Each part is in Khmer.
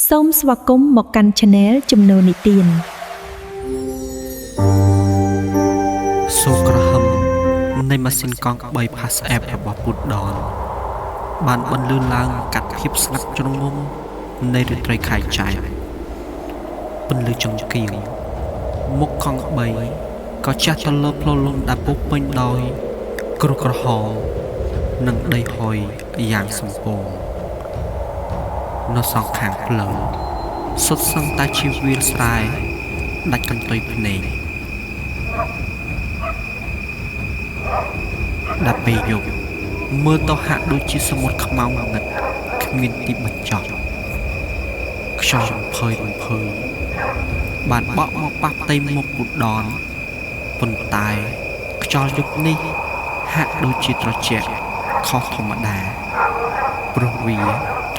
សូមស្វាគមន៍មកកាន់ Channel ជំនោនិទាន សូក្រហមនៃម៉ាស៊ីនកង់3 Pass App របស់ពូដនបានបន្លឺឡើងកាត់ភាពស្ងាត់ជ្រងំនៃរាត្រីខែចែកពន្លឺចង្កៀងមុខកង់3ក៏ចាស់ទៅលើផ្លូវលំដែលពុះពេញដោយក្រុះក្រហមនិងដីហុយយ៉ាងសំពងនៅសងខាងផ្លូវសុទ្ធសឹងតែជាវាលស្រែដាច់កន្ទុយភ្នែកដល់ពេលយប់មើលទៅហាក់ដូចជាសមុទ្រខ្មៅងងឹតគ្មានទីបញ្ចប់ខ្យល់រំភើយរំភើយបានបក់មកប៉ះផ្ទៃមុខពូដនប៉ុន្តែខ្យល់យប់នេះហាក់ដូចជាត្រជាក់ខុសធម្មតាព្រោះវា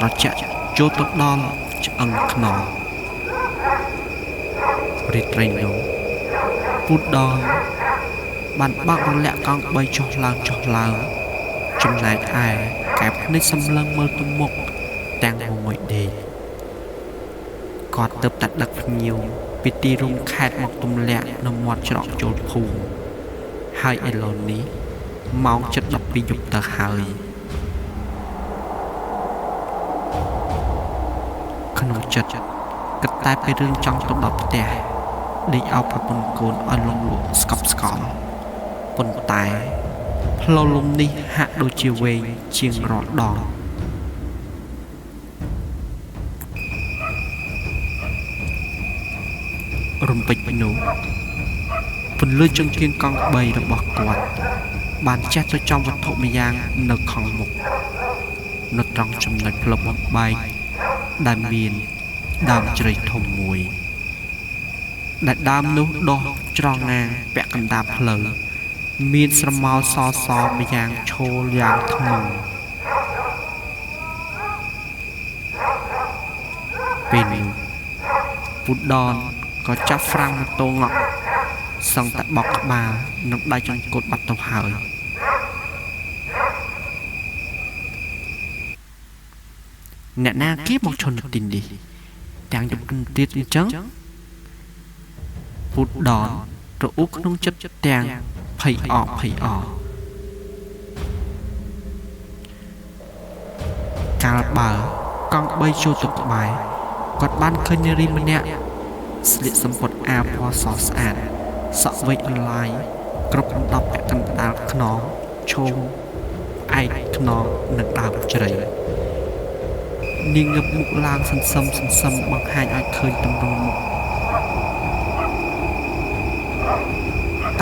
ត្រជាក់ចូលទៅដល់ឆ្អឹងខ្នងរាត្រីនោះពូដនបានបើករលាក់កង់3ចុះឡើងចុះឡើងចំណែកឯកែបភ្នែកសម្លឹងមើលទៅមុខទាំងងងុយដេកគាត់ទៅតែដឹកភ្ញៀវពីទីរួមខេត្តមកទម្លាក់នៅមាត់ច្រកចូលភូមិហើយឥឡូវនេះម៉ោង7:12យប់ទៅហើយក្នុងចិត្តគិតតែពីរឿងចង់ទៅដល់ផ្ទះដេកអោបប្រពន្ធកូនឲ្យលងលក់ស្កប់ស្កល់ប៉ុន្តែផ្លូវលំនេះហាក់ដូចជាវែងជាងរាល់ដងរំពេចនោះពន្លឺចង្កៀងកង់3របស់គាត់បានជះទៅចំវត្ថុម្យ៉ាងនៅខាងមុខនៅត្រង់ចំណុចផ្លូវបំបែកដែលមានដើមជ្រៃធំមួយដែលដើមនោះដុះច្រងងាងពាក់កណ្ដាលផ្លូវមានស្រមោលសសម្យ៉ាងឈរយ៉ាងធ្ងន់ពេលនោះពូដនក៏ចាប់ហ្វ្រាំងម៉ូតូងក់សឹងតែបក់ក្បាលនិងដៃចង្កូតបាត់ទៅហើយអ្នកណាគេមកឈរនៅទីនេះទាំងយប់ទៀតអញ្ចឹងពូដនរអ៊ូក្នុងចិត្តទាំងភ័យអកភ័យអកាលបើកង់3ចូលទៅក្បែរគាត់បានឃើញនារីម្នាក់ស្លៀកសំពត់អាវពណ៌សស្អាតសក់វែងអន្លាយគ្រប់ដណ្ដប់ពាក់កណ្ដាលខ្នងឈោមឯកខ្នងនិងដើមជ្រៃនាងងើបមុខឡើងសន្សឹមសន្សឹមបង្ហាញឲ្យឃើញទម្រង់មុខ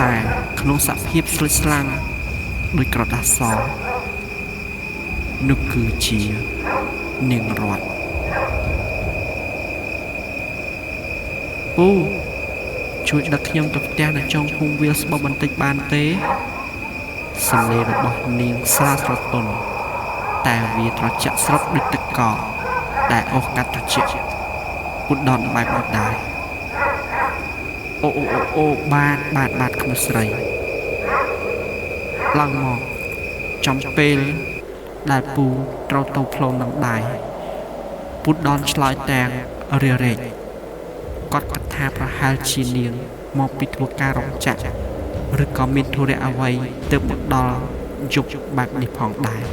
តែក្នុងសភាពស្លុចស្លាំងដោយក្រដាសសនោះគឺជានាងរតពូជួយដឹកខ្ញុំទៅផ្ទះនៅចុងភូមិវាលស្បបន្តិចបានទេសំឡេងរបស់នាងស្រាលស្រទន់តែវាត្រជាក់ស្រុតដូចទឹកកកដែលអូសកាត់ត្រជាក់ពូដនបែបអត់ដែរអូអូអូអូបាទបាទបាទក្មួយស្រីឡើងមកចំពេលដែលពូត្រូវទៅផ្លូវនឹងដែរពូដនឆ្លើយទាំងរារែកគាត់គិតថាប្រហែលជានាងមកពីធ្វើការរោងចក្រឬក៏មានធុរៈអ្វីទើបមកដល់យប់បែបនេះផងដែរ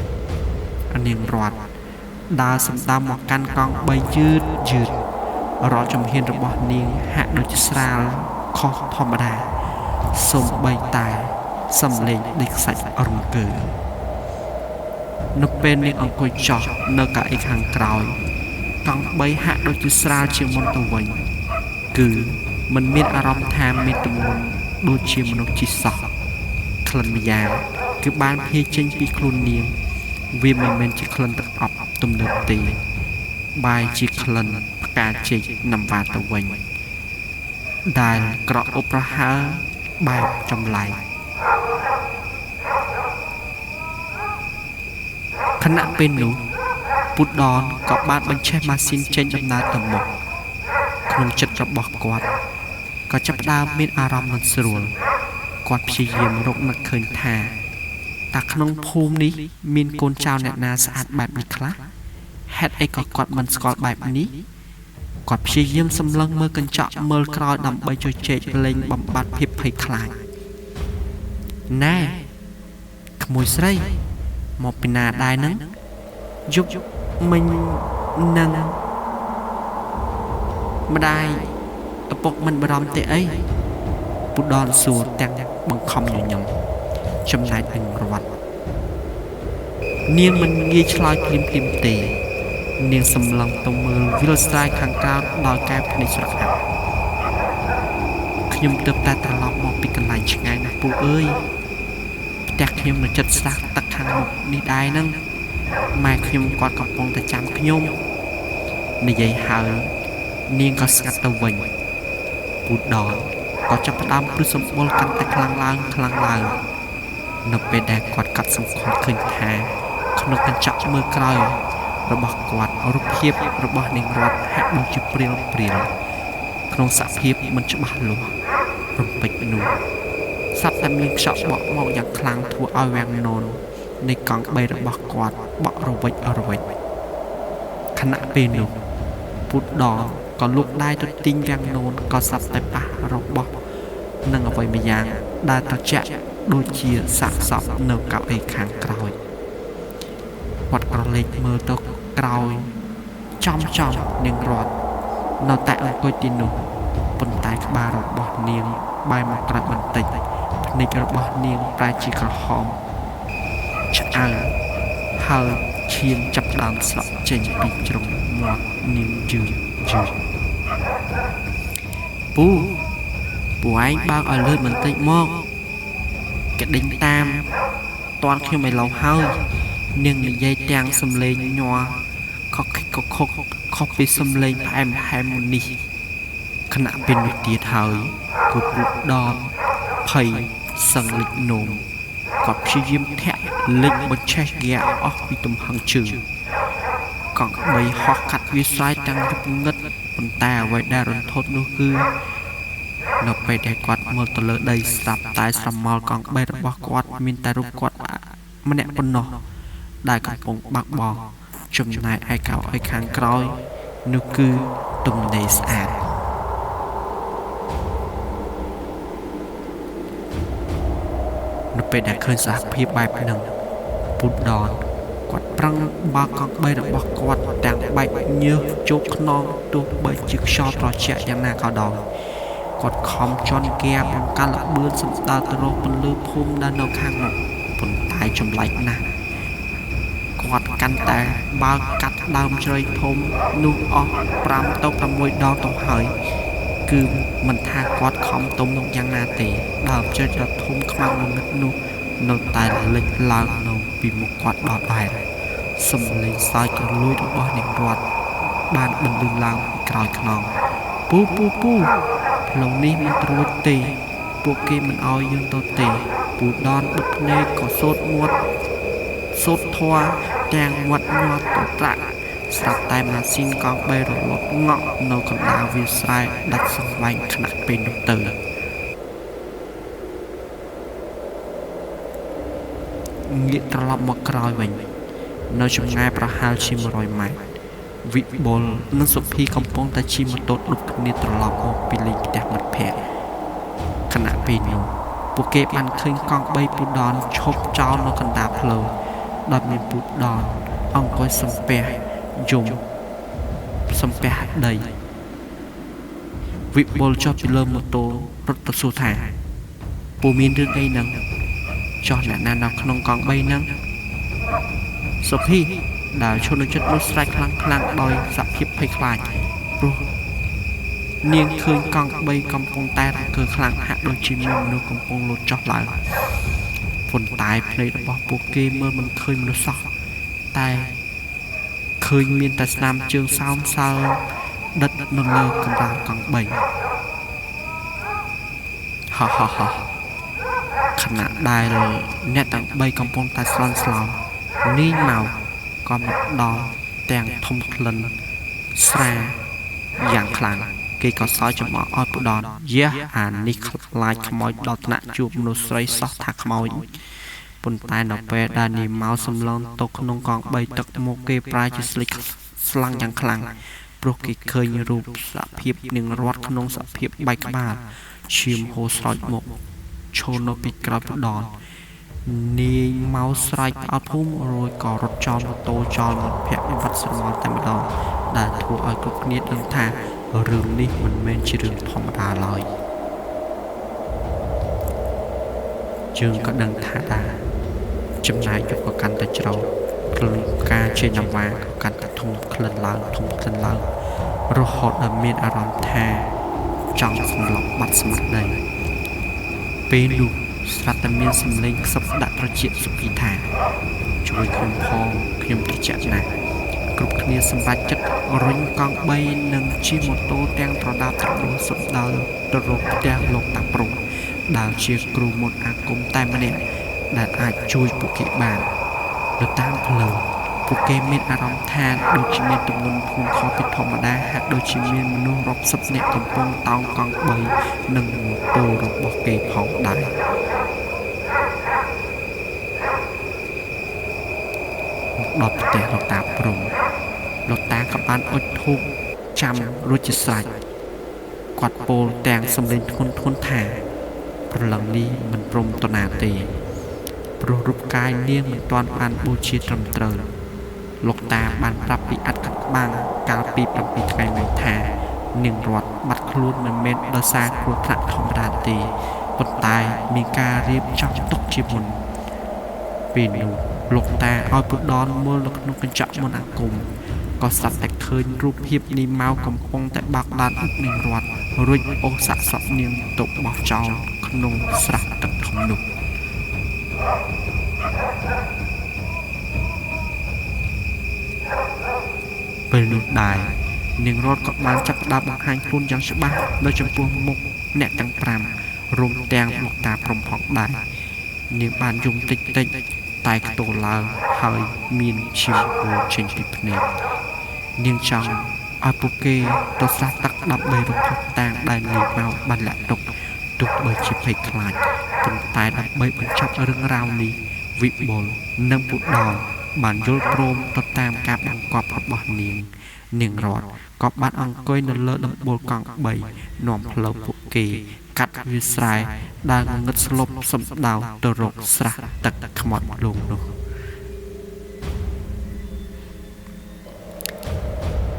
នាងរត់ដើរសម្ដៅមកកាន់កង់3យឺតយឺតរាល់ជំហានរបស់នាងហាក់ដូចជាស្រាលខុសធម្មតាសូម្បីតែសំឡេងដេកខ្សាច់រង្គើនៅពេលនាងអង្គុយចោះនៅកៅអីខាងក្រោយកង់3ហាក់ដូចជាស្រាលជាងមុនទៅវិញគឺមិនមានអារម្មណ៍ថាមានទម្ងន់ដូចជាមនុស្សជិះសោះក្លិនម្យ៉ាងគឺបានភាយចេញពីខ្លួននាងវាមិនមែនជាក្លិនទឹកអប់ទំនើបទេបែរជាក្លិនផ្កាចេកណាំវ៉ាទៅវិញដែលក្រអូបប្រហើរបែបចម្លែកខណៈពេលនោះពូដនក៏បានបញ្ឆេះម៉ាស៊ីនចេញដំណើរទៅមុខក្នុងចិត្តរបស់គាត់ក៏ចាប់ផ្ដើមមានអារម្មណ៍មិនស្រួលគាត់ព្យាយាមរកនឹកឃើញថាតើក្នុងភូមិនេះមានកូនចៅអ្នកណាស្អាតបែបនេះខ្លះហេតុអីក៏គាត់មិនស្គាល់បែបនេះ គាត់ព្យាយាមសម្លឹងមើលកញ្ចក់មើលក្រោយដើម្បីជជែកលេងបំបត្តិភាពភ័យខ្លាចណែក្មួយស្រីមកពីណាដែរហ្នឹងយប់មិញនឹងម្ដាយឪពុកមិនបារម្ភទេអីពូដនសួរទាំងបង្ខំញញឹមចំណែកនឹងរត់នាងមិនងាយឆ្លើយភ្លាមភ្លាមទេនាងសម្លឹងទៅមើលវិលស្រែខាងក្រៅដោយកែភ្នែកស្រអាប់ខ្ញុំទើបតែត្រឡប់មកពីកន្លែងឆ្ងាយណាស់ពូអើយផ្ទះខ្ញុំនៅជិតស្រះទឹកខាងមុខនេះដែរហ្នឹងម៉ែខ្ញុំគាត់កំពុងតែចាំខ្ញុំនិយាយហើយនាងក៏ស្ងាត់ទៅវិញពូដនក៏ចាប់ផ្ដើមព្រឺសម្បុរកាន់តែខ្លាំងឡើងខ្លាំងឡើងនៅពេលដែលគាត់កាត់សម្គាល់ឃើញថាក្នុងកញ្ចក់មើលក្រោយរបស់គាត់រូបភាពរបស់នាងរតហាក់ដូចជាព្រាលព្រាលក្នុងសភាពមិនច្បាស់លាស់រំពេចនោះសត្វតែមានខ្យល់បក់មកយ៉ាងខ្លាំងធ្វើឲ្យវាំងនននៃកង់បីរបស់គាត់បក់រវិចរវិចខណៈពេលនោះពូដនក៏លូកដៃទៅទាញវាំងននក៏សត្វតែប៉ះរបស់នឹងអ្វីម្យ៉ាងដែលត្រជាក់ដូចជាសាកសពនៅកៅអីខាងក្រោយគាត់ក្រឡេកមើលទៅក្រោយចំចំនាងរត់នៅតែអង្គុយទីនោះប៉ុន្តែក្បាលរបស់នាងបែរមកក្រោយបន្តិចភ្នែករបស់នាងប្រែជាក្រហមឆ្អៅហើយឈាមចាប់ដើមស្រក់ចេញពីជ្រុងមាត់នាងយឺតយឺតពូពូឯងបើកឲ្យលឿនបន្តិចមកគេដេញតាមតាន់ខ្ញុំឲ្យឡូវហើយនាងនិយាយទាំងសំឡេងញ័រខកខកខកខុសពីសំឡេងផ្អែមល្ហែមមុននេះខណៈពេលនោះទៀតហើយគឺពូដនភ័យសឹងលិចនោមគាត់ព្យាយាមធាក់លិចបញ្ឆេះហ្គាអស់ពីទំហឹងជើងកង់បីហោះកាត់វាស្រែទាំងយប់ងឹតប៉ុន្តែអ្វីដែលរន្ធត់នោះគឺនៅពេលដែលគាត់មើលទៅលើដីស្រាប់តែស្រមោលកង់បីរបស់គាត់មានតែរូបគាត់ម្នាក់ប៉ុណ្ណោះដែលកំពុងបើកបរចំណែកឯកៅអីខាងក្រោយនោះគឺទំនេរស្អាតនៅពេលដែលឃើញសភាពបែបហ្នឹងពូដនគាត់ប្រឹងបើកកង់បីរបស់គាត់ទាំងបែកញើសជោគខ្នងទោះបីជាខ្យល់ត្រជាក់យ៉ាងណាក៏ដោយគាត់ខំជន់ហ្គាបង្កាល់ល្បឿនសំដៅទៅរកពន្លឺភូមិដែលនៅខាងមុខប៉ុន្តែចម្លែកណាស់គាត់កាន់តែបើកកាត់ដើមជ្រៃធំនោះអស់5ទៅ6ដងទៅហើយគឺមិនថាគាត់ខំទុំនោះយ៉ាងណាទេដើមជ្រៃដ៏ធំខ្មៅងងឹតនោះនៅតែលិចឡើងនៅពីមុខគាត់ដដែលសំឡេងសើចក៏លួចរបស់នាងរតបានបន្លឺឡើងពីក្រោយខ្នងពូពូពូផ្លូវនេះមិនត្រួចទេពួកគេមិនឲ្យយើងទៅទេពូដនបិទភ្នែកក៏សូត្រមាត់សូត្រធွာទាំងមាត់ញាត់ទៅត្រាក់ស្រាប់តែម៉ាស៊ីនកង់បីរលត់ងក់នៅកណ្ដាលវាលស្រែដាច់សង្វែងខណៈពេលនោះទៅងាកត្រឡប់មកក្រោយវិញនៅចម្ងាយប្រហែលជា100ម៉ែត្រវិបុលនិងសុភីកំពុងតែជិះម៉ូតូឌុបគ្នាត្រឡប់មកពីលេងផ្ទះមិត្តភ័ក្តិខណៈពេលនោះពួកគេបានឃើញកង់បីពូដនឈប់ចោលនៅកណ្ដាលផ្លូវដោយមានពូដនអង្គុយសំពះយំសំពះដីវិបុលចុះពីលើម៉ូតូរត់ទៅសួរថាពូមានរឿងអីហ្នឹងចោះអ្នកណានៅក្នុងកង់បីហ្នឹងសុភីដែលឈរនៅចិត្តនោះស្រែកខ្លាំងខ្លាំងដោយសភាពភ័យខ្លាចព្រោះនាងឃើញកង់បីកំពុងតែរង្គើខ្លាំងហាក់ដូចជាមានមនុស្សកំពុងលោតចុះឡើងប៉ុន្តែភ្នែករបស់ពួកគេមើលមិនឃើញមនុស្សសោះតែឃើញមានតែស្នាមជើងសោមសើដិតនៅលើកម្រាលកង់បីហហហខណៈដែលអ្នកទាំងបីកំពុងតែស្លន់ស្លោនាងមកក៏មកដល់ទាំងធំក្លិនស្រាយ៉ាងខ្លាំងគេក៏សើចចំអកឲ្យពូដនយាអានេះខ្លាចខ្មោចដល់ថ្នាក់ជួបមនុស្សស្រីសោះថាខ្មោចប៉ុន្តែនៅពេលដែលនាងមកសម្លងទៅក្នុងកង់បីទឹកមកគេប្រែជាស្លេកស្លាំងយ៉ាងខ្លាំង ព្រោះគេឃើញរូបសភាពនាងរត់ក្នុងសភាពបែកក្បាលឈាមហូរស្រោចមកឈរនៅពីក្រោយពុដននាយមកស្រែកផ្អើលភូមិរួចក៏រត់ចោលម៉ូតូចោលមិត្តភក្តិវិវត្តស្រមោលតែម្ដងដែលធ្វើឲ្យគ្រប់គ្នាដឹងថារឿងនេះមិនមែនជារឿងធម្មតាឡើយយើងក៏ដឹងថាដែរចំណាយយប់ក៏កាន់តែជ្រៅក្លិនការចេញអាវ៉ាក៏កាន់តែធំក្លិនឡើងធំក្លិនឡើងរហូតដល់មានអារម្មណ៍ថាចង់សម្លុបបាត់ស្មារតីពេលនោះស្រាប់តែមានសំឡេងខ្សឹបដាក់ត្រចៀកសុភីថាជួយខ្ញុំផងខ្ញុំត្រជាក់ណាស់គ្រប់គ្នាសម្រេចចិត្តរុញកង់3និងជិះម៉ូតូទាំងត្រដាបត្រដួលសម្ដៅទៅរកផ្ទះលោកតាប្រុសដែលជាគ្រូមន្តអាគមតែម្នាក់ដែលអាចជួយពួកគេបាននៅតាមផ្លូវពួកគេមានអារម្មណ៍ថាដូចជាមានទម្ងន់ធ្ងន់ខុសពីធម្មតាហាក់ដូចជាមានមនុស្សរាប់សិបនាក់កំពុងតោងកង់3និងម៉ូតូរបស់គេផងដែរដល់ផ្ទះលោកតាព្រំលោកតាក៏បានអុជធូបចាំរួចជាស្រេចគាត់ពោលទាំងសំឡេងធ្ងន់ធ្ងរថាព្រលឹងនេះមិនព្រមតណាទេព្រោះរូបកាយនាងមិនទាន់បានបូជាត្រឹមត្រូវលោកតាបានប្រាប់ពីអត្តក្បាំងកាលពី7ថ្ងៃមុនថានាងរត់បាត់ខ្លួនមិនមែនដោយសារគ្រោះថ្នាក់ធម្មតាទេប៉ុន្តែមានការរៀបចំទុកជាមុនពេលនោះលោកតាឲ្យពុដនមើលនៅក្នុងកញ្ចក់មន្តអាគមក៏ស្រាប់តែឃើញរូបភាពនេះមកកំពុងតែបាក់ឡានអ៊ុតនាងរត់រួចអូសសាកសពនាងទៅបោះចោលក្នុងស្រះទឹកធំនោះពេលនោះដែរនាងរត់ក៏បានចាប់ផ្ដើមបង្ហាញខ្លួនយ៉ាងច្បាស់នៅចំពោះមុខអ្នកទាំង5រួមទាំងលោកតាព្រំផងដែរនាងបានយំតិចតិចតែខ្ទោឡើងហើយមានឈាមហូរចេញពីភ្នែកនាងចង់ឲ្យពួកគេទៅស្រះទឹកដើម្បីរកភស្តុតាងដែលនាងមកបានលាក់ទុកទោះបីជាភ័យខ្លាចប៉ុន្តែដើម្បីបញ្ចប់រឿងរ៉ាវនេះវិបុលនិងពុដលបានយល់ព្រមទៅតាមការបង្គាប់របស់នាងនាងរត់ក៏បានអង្គុយនៅលើដំបូលកង់3នាំផ្លូវពួកគេកាត់វាស្រែដែលងងឹតស្លុបសំដៅទៅរកស្រះទឹកខ្មត់លងនោះ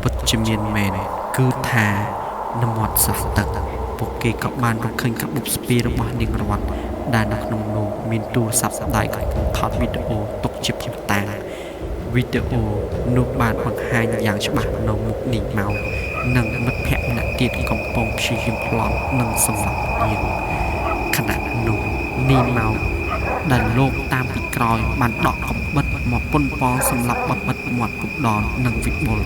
ពិតជាមានមែនគឺថានៅមាត់ស្រះទឹកពួកគេក៏បានរកឃើញកាបូបស្ពាយរបស់នាងរត់ដែលនៅក្នុងនោះមានទូរស័ព្ទដៃកំពុងថតវីដេអូទុកជាភស្តុតាងវីដេអូនោះបានបង្ហាញយ៉ាងច្បាស់នៅមុខនាងមកនិងមិត្តភក្តិម្នាក់ទៀតកំពុងព្យាយាមប្លន់និងសម្លាប់នាងខណៈនោះនាងមកដែលលោកតាមពីក្រោយបានដកកំបិតមកប៉ុនប៉ងសម្លាប់បិទមាត់ពុដននិងវិបុល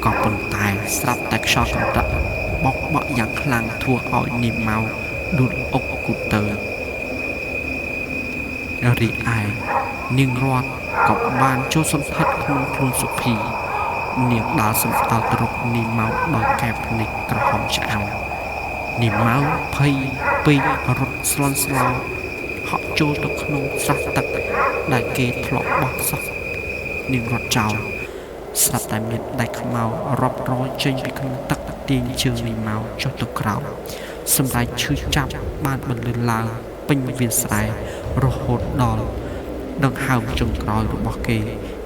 ក៏ប៉ុន្តែស្រាប់តែខ្យល់កន្ត្រាក់បោកបក់យ៉ាងខ្លាំងធ្វើឲ្យនាងមកដួលអុកគូទៅរីឯនាងរត់ក៏បានចូលសន្ធិដ្ឋក្នុងខ្លួនសុភីនាងដើរសំដៅទៅរកនាងមកដោយកែបភ្នែកក្រហមឆ្អៅនាងមកភ័យពេករត់ស្លន់ស្លោហក់ចូលទៅក្នុងស្រះទឹកដែលគេធ្លាប់បោះសោះនាងរត់ចោលស្រាប់តែមានដៃខ្មៅរាប់រយចេញពីក្នុងទឹកទាញជើងនាងមកចុះទៅក្រោមសម្រាប់ឈឺចាប់បានបន្លឺឡើងពេញវាលស្រែរហូតដល់ដង្ហើមចុងក្រោយរបស់គេ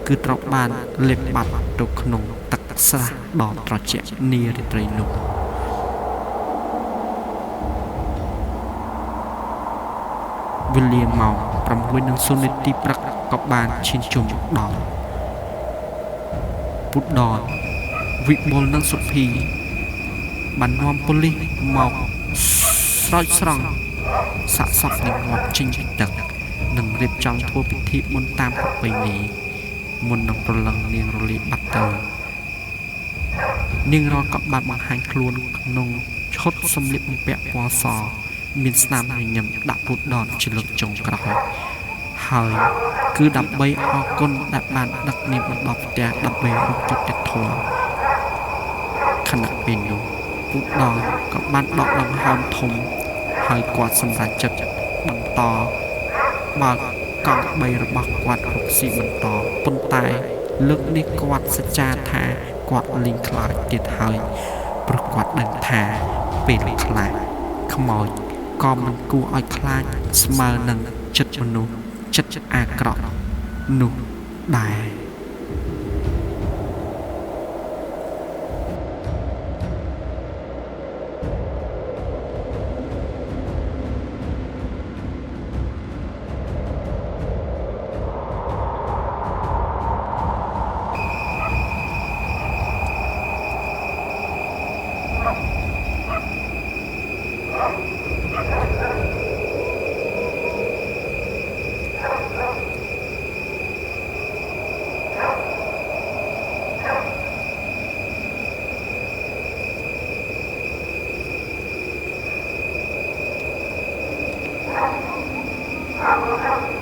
គឺត្រូវបានលេបបាត់ទៅក្នុងទឹកស្រះដ៏ត្រជាក់នារាត្រីនោះវេលាម៉ោង6:00នាទីព្រឹកក៏បានឈានចូលមកដល់ពុដនវិបុលនិងសុភីបាននាំប៉ូលីសមកស្រោចស្រង់សាកសពនាងរត់ចេញពីទឹកនិងរៀបចំធ្វើពិធីបុណ្យតាមប្រពៃណីមុននឹងព្រលឹងនាងរលាយបាត់ទៅនាងរត់ក៏បានបង្ហាញខ្លួនក្នុងឈុតសម្លៀកបំពាក់ពណ៌សមានស្នាមញញឹមដាក់ពុដនជាលើកចុងក្រោយហើយគឺដើម្បីអរគុណដែលបានដឹកនាងមកដល់ផ្ទះដើម្បីរកយុត្តិធម៌ខណៈពេលនោះពុដនក៏បានដកដង្ហើមធំហើយគាត់សម្រេចចិត្តបន្តបើកកង់3របស់គាត់រកស៊ីបន្តប៉ុន្តែ លើកនេះគាត់សច្ចាថាគាត់លែងខ្លាចទៀតហើយព្រោះគាត់ដឹងថាពេលខ្លះខ្មោចក៏មិនគួរឲ្យខ្លាចស្មើនឹងចិត្តមនុស្សចិត្តអាក្រក់នោះដែរ Thank you.